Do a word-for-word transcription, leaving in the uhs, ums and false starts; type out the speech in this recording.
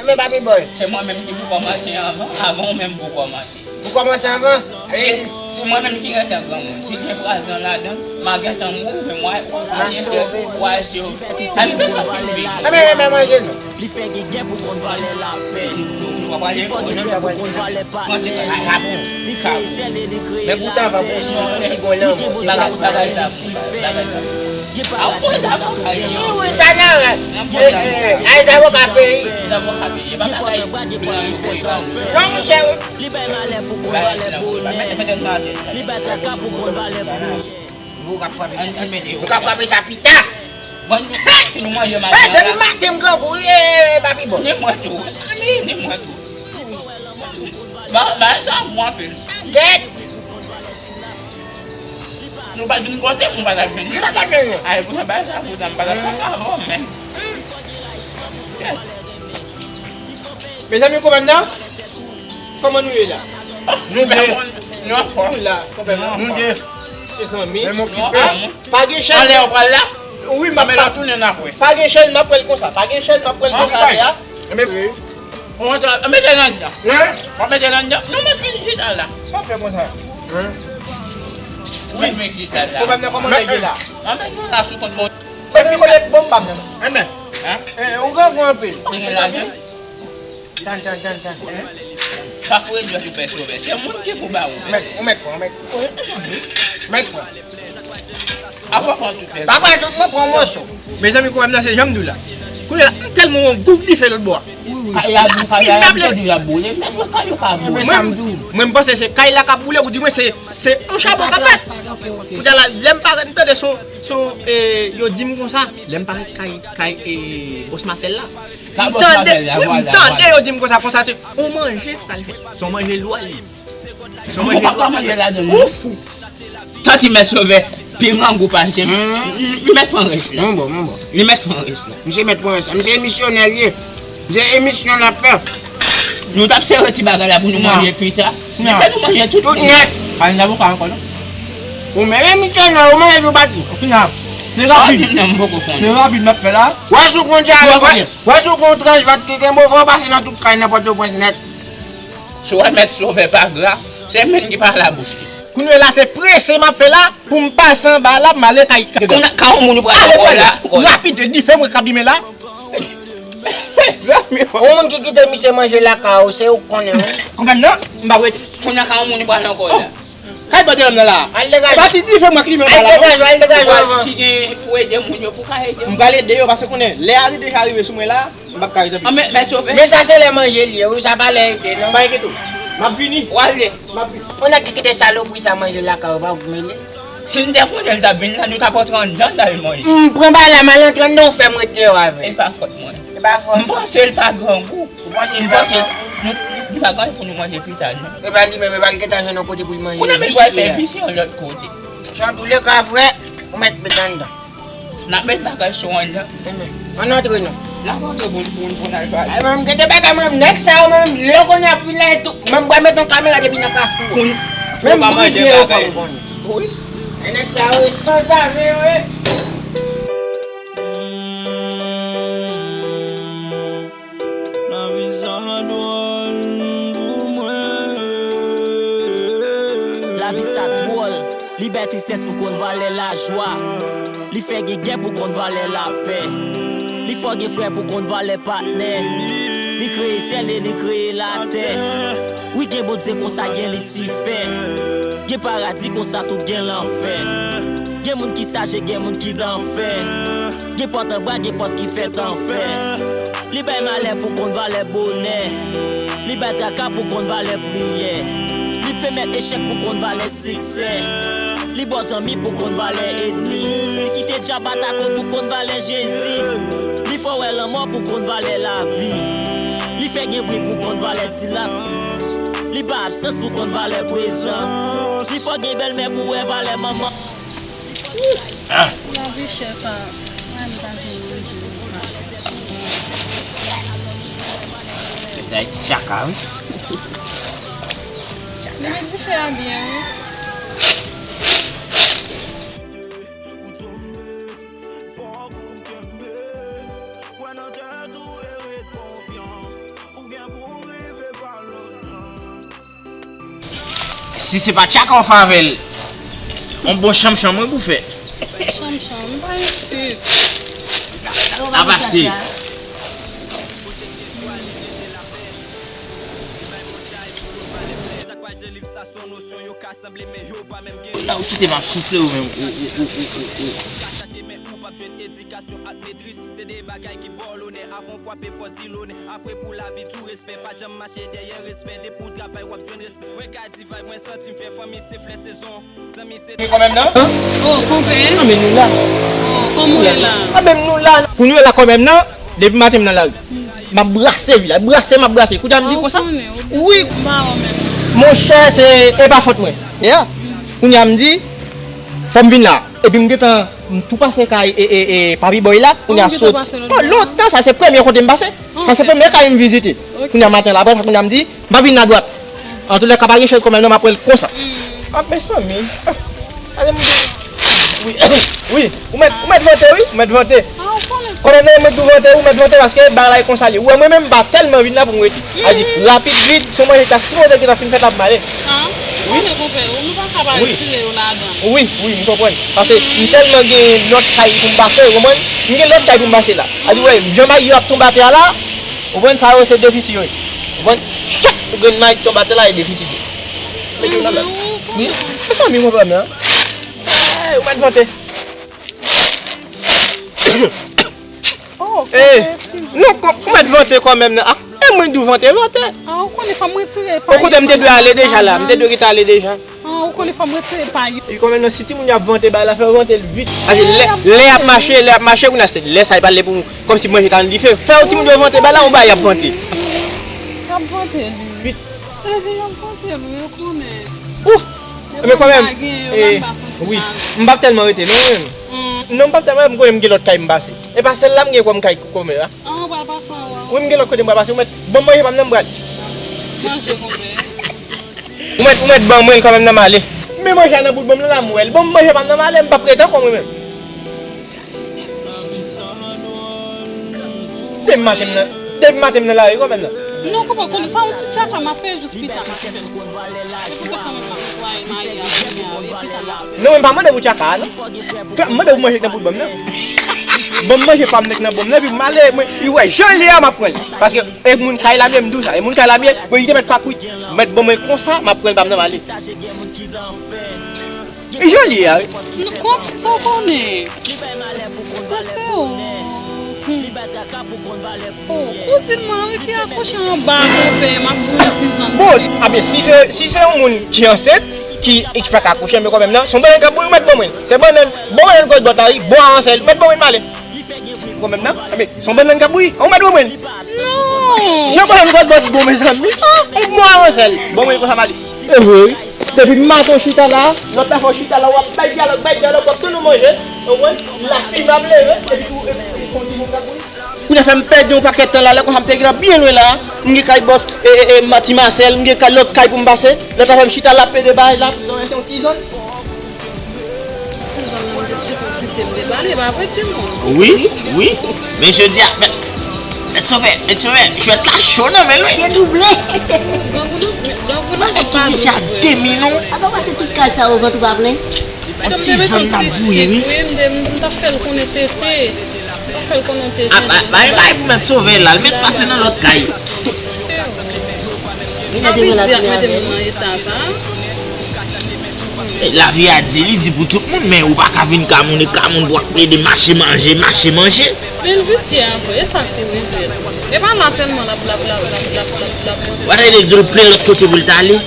Men Papi Boy. Se mwen menm ki pou kòmanse anvan, avan ou menm pou kòmanse. Pou kòmanse anvan? Si, si mwen menm ki rentan granmoun, si gen pwazon ladan, m a gentan mouri, men mwen, w a sove. W a sove. Ann, nou pa fin viv. Ann, men, men, men, manje nou. Li fè gen gè pou konn valè lapè. Li fè gen frè pou konn valè patnè. Li kreye syèl e li kreye latè. Li gen bon Dye konsa gen li si fè. Gen paradi konsa tou gen lanfè. Wi, wi, pa nan rad. Ay, zavoka peyi. Gen pòt anba, gen pòt ki fè lanfè. Non, monchè. Li bay malè pou konn valè bonè. Li bay traka pou konn valè pri. Nou ka frape sa. Nou ka frape sa pita. Bon, si nou manje maten an la. Depi maten m grangou, wi, eh, Papi Boy. Ni mwen tou. Ni mwen tou. Ba, ba, sa bon anpil. Gèt. Nou pa t vin kote, nou pa t ap vin. Nou pa t ap vin. Ay, pou sa, ba, sa bon, m pa t ap konsa avè w menm. Mezanmi, kòmèm nan? Kòman nou ye la? Nou byen. Nou anfòm. Nou la, kòmèm nan. Nou byen. Mezanmi. Pa gen chèz. Anlè w pral la? Wi, m ap tounen n apre. Pa gen chèz, m ap pran l konsa. Pa gen chèz, m ap pran l konsa atè a. Mete nan anndan. Mete nan anndan. Nou mèt vin chita la. Sa w fè konsa? Wi, men chita la. Kòmèm nan, kòman nou ye la? Anmèt nou la sou kont mwen. Mezanmi, kote bon pa m nan? Enben. Hein? Eh, ou grangou anpil. Ou gen lajan? Tann, tann, tann, tann. Hein? Pa foure dwèt ou pè sovè. Se moun ki pou ba ou. Mèt, ou mèt pran, ou mèt pran. Mèt pran. Apa pran tout pè. Pa pran tout, mwen pran yon moso. Mezanmi, kòmèm nan se jan m di w la. Kounye a, m tèlman wè yon gouf dife lòt bò a. Kay la, kay la, m tande y ap boule. Mwen, mwen, mwen panse se kay la k ap boule, ou di mwen se, se yon chabon k ap fèt. Kounye a la, lè m parèt, m tande son, son, eh, yo di m konsa. Lè m parèt kay, kay, eh, bòs Masèl la. M tande, wi, m tande yo di m konsa, konsa se yon manje pral fèt. Se yon manje lwa li ye. Se yon manje lwa. Ou fou. Santi mèt sovè pi grangou pase m. Li mèt pran rès la. Mwen bon, mwen bon. Li mèt pran rès la. Misye mèt pran rès la. Misye misyonè li ye. Misye emisyon l ap fè. Nou t ap sere ti bagay la pou nou manje pita. Li fè nou manje tout. Tout nèt. Pa gen zavoka ankò non. Ou menm emisyon nan, ou manje ou pa tou. Kisa? Se rapid. Se rapid m ap fè la. Wè si w gon djare, wè si w gon tranch vant ki kenbe w, fò w pase nan tout kay nan Pòtoprens nèt. Si w wè mèt sovè pa gra, se menm ki pa labouch li. Kounye la se prese m ap fè la pou m pase anba la pou m ale kay. Kounye a ka yon moun ou pral ankò la. Rapid, dife mwen k ap limen la. Mezanmi. Yon moun ki kite misye manje lakay ou, se ou k konnen wi. Konprann non? M pa wete. Kounye a ka yon moun ou pral ankò la. Kay bò de m nan la. Al degaje. Pati dife mwen k limen anba la. Al degaje, al degaje. Si gen pou ede moun yo, pou ka ede. M pral ede yo paske konnen lè a li deja rive sou mwen la. M p ap ka ret anpil. An, men, men sove. Men sa se lè manje li ye, wi, sa pa lè ede, non. Pa enkyete w. M ap vini. W ale. M ap vini. Ou nèg ki kite salopri sa manje lakay ou, pa w mele. Si n te konnen l t ap vin la, nou t ap antre anndan l al manje. M pran bala, m al antre anndan, ou fè m ret deyò avè l. E pa fòt mwen. E pa fòt. M panse l pa grangou. Ou panse l pa grangou? M panse nou, nou pa gen pou nou manje pita, non. E pa li menm, e pa li gentan jwenn yon kote pou l manje. Kounye a men l pral fè visye yon lòt kote. Antouleka, frè, ou mèt met anndan. N ap met bagay sou anndan. Enben, ann antre non. N ap antre pou, pou, pou n al pale. Ay, mwen, m gete bagay, mwen, nèg sa yo, mwen, lè yo konnen y ap vin la, e tou, mwen, m pral met yon kamera depi nan kafou. Pou n, pou n pa manje bagay. Menm bri pye yo fè m konnen. Wi. E nèg sa yo, e sanzave yo ye. Lavi sa dwòl pou mwen. Lavi sa dwòl. Li bay tristès pou konn valè lajwa. Li fè gen gè pou konn valè lapè. Li fè w gen frè pou konn valè patnè. Li kreye syèl e li kreye latè. Wi, gen Bondye konsa gen Lisifè. Gen paradi konsa tou gen lanfè. Gen moun ki saj e gen moun ki danfè. Gen pòt anba, gen pòt ki fèt an fè. Li bay malè pou konn valè bonè. Li bay traka pou konn valè priyè. Li pèmèt echèk pou konn valè siksè. Li ba w zanmi pou konn valè ènmi. Li kite dyab atake w pou konn valè Jezi. Li fè w wè lanmò pou konn valè lavi. Li fè gen bri pou konn valè silans. Li ba absans pou konn valè prezans. Li fè w gen bèlmè pou w wè valè manman. Ah. Lavi chè sa. Mwen, m pa vle manje. Sa e ti tchaka, wi. Li met dife a byen, wi. Ou tonbe, fòk ou kenbe. Kwè nan tèt ou e ret konfyan. Si se pa tchaka w fè avè l, yon bon chanmchanm wi pou fè. Chanmchanm, m pa isit. Avase. Sa k pa jan liv sa se yon nosyon yo ka sanble men yo pa menm gen. Ou la ou kite m ap soufle ou menm. Ou, ou, ou, ou, ou, ou. Ka chache men ou p ap jwenn edikasyon ak metriz. Se de bagay ki ba w lonè. Avan w frape fò di lonè. Apre pou lavi di w respè. Pa janm mache dèyè respè. Depi w travay w ap jwenn respè. Mwen ka di vibe mwen santi m fè fanmi se flè sezon. Zanmi se. Kòmèm nan? Oh, konpè. Ah, men nou la. Oh, kòman w ye la? Ah, men nou la. Kounye la kòmèm nan, depi maten m nan lari. M ap brase vi la, brase m ap brase. Kounye a m di konsa. Wi. Monchè, se, e pa fòt mwen. Yeah. Kounye a m di, fò m vin la. Epi m gentan, m tou pase kay, e, e, e, Papi Boy la. Kounye a sot. Oh, lontan sa, se premye kote m pase. Sa se premye kay m vizite. Kounye a maten la, apre sa, kounye a m di, m ap vin adwat. Antoulèka, pa gen chèz kòmèm nan, m ap pran l konsa. Ah, mezanmi. Ah, ale m. Wi, wi, ou mèt, ou mèt vante, wi, ou mèt vante. Kòmèm nan, ou mèt tou vante, ou mèt vante, paske bagay la e konsa l ye. Ou wè mwen menm, m pa tèlman vin la pou m rete. A di, rapid, vit, se yon manje ta sipoze gentan fin fèt la pou m ale. Wi. Wi, wi, m konprann. Paske m tèlman gen lòt kay pou m pase, ou konprann? M gen lòt kay pou m pase la. A di, wè, jan may yo ap tonbe atè a la, ou konprann, sa yo se defisi yo ye. Ou konprann? Chak grenn may ki tonbe atè la, e defisi yo. Mete yo nan men. Wi. Mezanmi, ou konprann, non? Ey, ou mèt vante. Oh, eh, non, kò-, ou mèt vante kòmèm nan. Ah, e mwen di w vante, vante. Ah, ou konnen fò m retire pa. Okontrè, m te dwe ale deja la. M te dwe gentan ale deja. Ah, ou konnen fò m retire pa yo. E kòmèm nan, si timoun yo ap vante, bay la fè yo vante l vit. Paske lè, lè y ap mache, lè y ap mache, kounye a se lè sa y pale pou, kòmsi manje ta nan dife. Fè yo timoun yo vante, bay la, yon bay y ap vante. Y ap vante li. Vit. Cheri, y ap vante li, yo konnen. Ouf! Men kòmèm, eh, wi, m p ap tèlman rete, non, mwen menm. Non, m p ap tèlman, m konnen m gen lòt kay m pase. E pa sèl la m gen kòm kay kòmèm la. Ah, ou pral pase anwo. Wi, m gen lòt kote m pral pase. Ou mèt ban m manje pa m nan m pral. Manje konpè. Ou mèt, ou mèt ban mwen l kòmèm nan m ale. Men manje a nan bout ban m nan la m wè l. Ban m manje pa m nan m ale, m p ap rete ankò mwen menm. Depi maten m nan, depi maten m nan lari kòmèm nan. Non, konpè, konn sa yon ti tchaka m ap fè jis pita m ap fè l. Se pou sa fè m ap netwaye mayi a, kounye a, wi, pita m ap fè l. Non, mwen pa mande pou tchaka a, non. M mande pou manje k nan bout ban m nan. Ban m manje pa m nan k nan ban m nan, epi m ale, mwen, li wè jan l ye a, m ap pran l. Paske e moun kay la m ye, m di w sa, e moun kay la m ye, mwen li te mèt pa kwit. Mèt ban mwen konsa, m ap pran l pa m nan, m ale. E jan l ye a, wi. Nou konn sa w konnen. Panse w. Hmm. Oh, kouzin mwen wi ki akouche anba konpè, m ap di w ti zanmi. Bon, a byen, si se, si se yon moun ki ansent, ki, ki fèk akouche, men kòmèm nan, se yon bannann k ap bouyi, ou mèt ban mwen. Se bannann, bon bannann gòdbòt la, wi, bon a ansèl, mèt ban mwen, m ale. Kòmèm nan, a byen, se yon bannann k ap bouyi, ou mèt ban mwen. Non. Jan bannann gòdbòt bon, mezanmi. Ah, bon a ansèl, ban mwen konsa, m ale. E vre, wi. Depi maten w chita la, lòt la fè w chita la, w ap bay dyalòg, bay dyalòg, w ap tann ou manje. Ou konprann? Lafimen ap leve, epi tou, epi, epi, fè yon ti moun k ap bouyi. Kounye a fè m pèdi yon pakèt tan la, lè konsa m te gentan byen lwen la. M gen kay bòs, e, e, e, ma-, ti Masèl, m gen kay, lòt kay pou m pase. Lòt la fè m chita la, pede bay la, donk se yon ti zòn. Ti zòn nan, m te sipoze kite m debale, pa vre, timoun? Wi, wi. Men jodi a, men, mèt Sovè, mèt Sovè, jwèt la cho nan men l, wi. Te double. Grangou nan, grangou nan vant pa dous vre. Misye a de mil non. Apa w pase tout kay sa yo vant ou pa plen? Yon ti zòn n ap bouyi, wi. Wi, m te, m t ap fè l konnen se te. M t ap fè l konnen w te jwenn. A, bay, bay, bay pou mèt Sovè la, l mèt pase nan lòt kay. Papi di ak mete moun nan eta sa. E, lavi a di, li di pou tout moun, men ou pa ka vin ka moun e ka moun pou w ap plede mache manje, mache manje. Men l visye a vre, e sa k pi rive l. E pa la sèlman l ap, l ap, l ap. Ou pa ta ede l di l plen lòt kote pou l t ale?